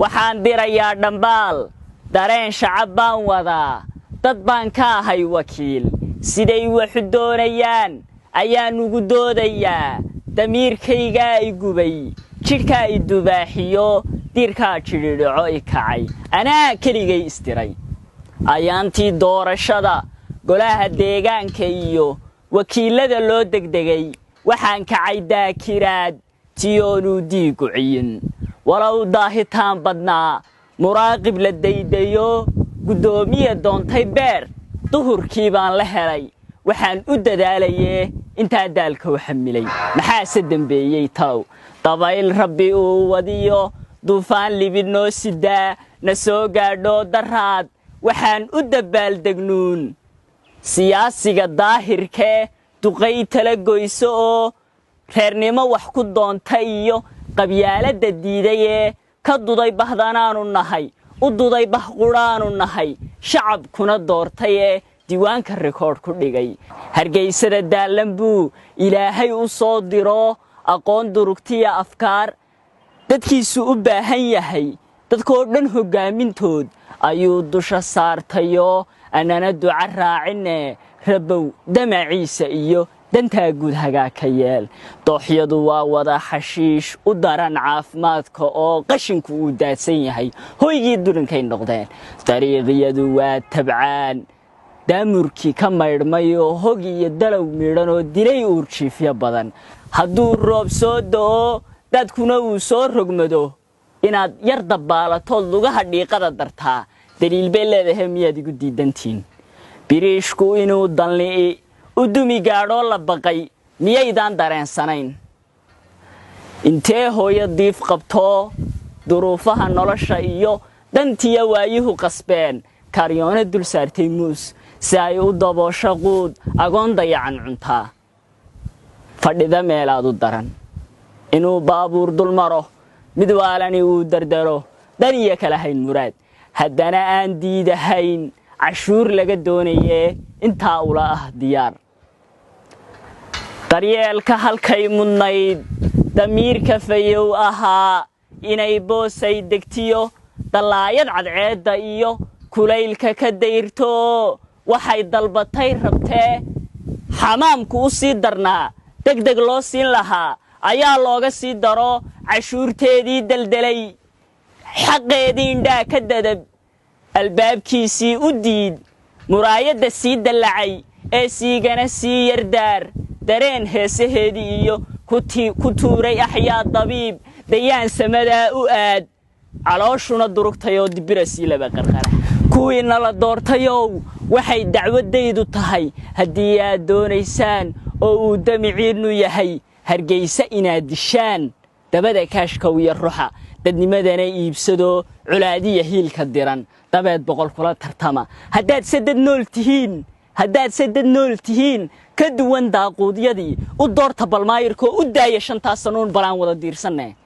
Waxaan dirayaa dhambaal, dareen shacab baan wadaa, dad baan ka ahay wakiil. Siday waxu doonayaan ayaan ugu doodayaa. Damiirkaygaa i gubay, jidhkaa i dubaaxiyo, diirkaa jidhidhaco i kacay, anaa keligay isdiray. Ayaantii doorashada golaha deegaanka iyo wakiilada loo degdegay, waxaan kacay daakiraad tiyoonuu diigu ciyin. Walow daahitaan badnaa, muraaqib la daydayo, guddoomiya doontay beer, duhurkii baan la helay. Waxaan u dadaalayee intaa daalka u xamilay, maxaase dembeeyey talow? Dabayl Rabbi uu wadiyo duufaan libid noo sidaa na soo gaadhoo daraad waxaan u dabbaaldegnuun. Siyaasiga daahirkee duqay tala goyso oo reernimo wax ku doonta iyo qabyaaladda diidayee ka duday bahdanaanu nahay, u duday bah qudhaanu nahay, shacabkuna doortayee diiwaanka rikoodh ku dhigay. Hargaysada daallan buu Ilaahay u soo diro aqoon durugtiya afkaar dadkiisu u baahan yahay. Dadkoo dhan hoggaamintood ayuu dusha saartayoo annana duca raacinee, Rabow damaciisa iyo dantaa guud hagaa ka yeel. Dooxyadu waa wada xashiish u daran caafimaadka oo qashinku uu daadsan yahay, hoygii durinkay noqdeen. Dariiqyadu waa tabcaan, daamurkii ka maydhmay oo hog iyo dalow midhan oo dilay uurjiifyo badan. Hadduu roob soo da'o, dadkuna uu soo rogmado, inaad yar dabbaalatood lugaha dhiiqada dartaa daliil bay leedahay. Miyaad igu diidantiin? Biriishku inuu danli'i u dumi gaadhoo la baqay miyaydaan dareensanayn? Intee hooyo diif qabtoo duruufaha nolosha iyo dantiya waayuhu qasbeen kaaryoona dul saartay muus si ay u daboosho quud agoon dayacan cuntaa fadhida meelaad u daran, inuu baabuur dul maro mid waalani uu dardaro, dan iyo kala hayn muraad, haddana aan diidahayn cashuur laga doonayee intaa ula ah diyaar. Daryeelka halkay mudnayd damiirka fayow ahaa inay boosay degtiyo dallaayad cadceedda iyo kulaylka ka dayrto waxay dalbatay rabtee, xamaamku u sii darnaa deg deg loo siin lahaa ayaa looga sii daro cashuurteedii deldelay, xaqeedii indhaa ka dadab, albaabkiisii u diid, muraayadda sii dallacay ee siigana sii yardaar, dareen heesaheedii iyo ku tuuray axyaa dabiib dayaan samadaa u aad, calooshuna durugtayoo dibira sii laba qarqara. Kuwiina la doortayow, waxay dacwaddaydu tahay, haddii aad doonaysaan oo uu damiciinnu yahay Hargaysa inaad dishaan, dabada kaashkow iyo ruxa dadnimadana iibsadoo colaadiya hiilka diran dabeed 100 kula tartama. Haddaad se dad nool tihiin, haddaad se dad nool tihiin ka duwan daaquudyadii, u doorta balmaayirkoo u daaya shantaa sanuun balaan wada diirsanne.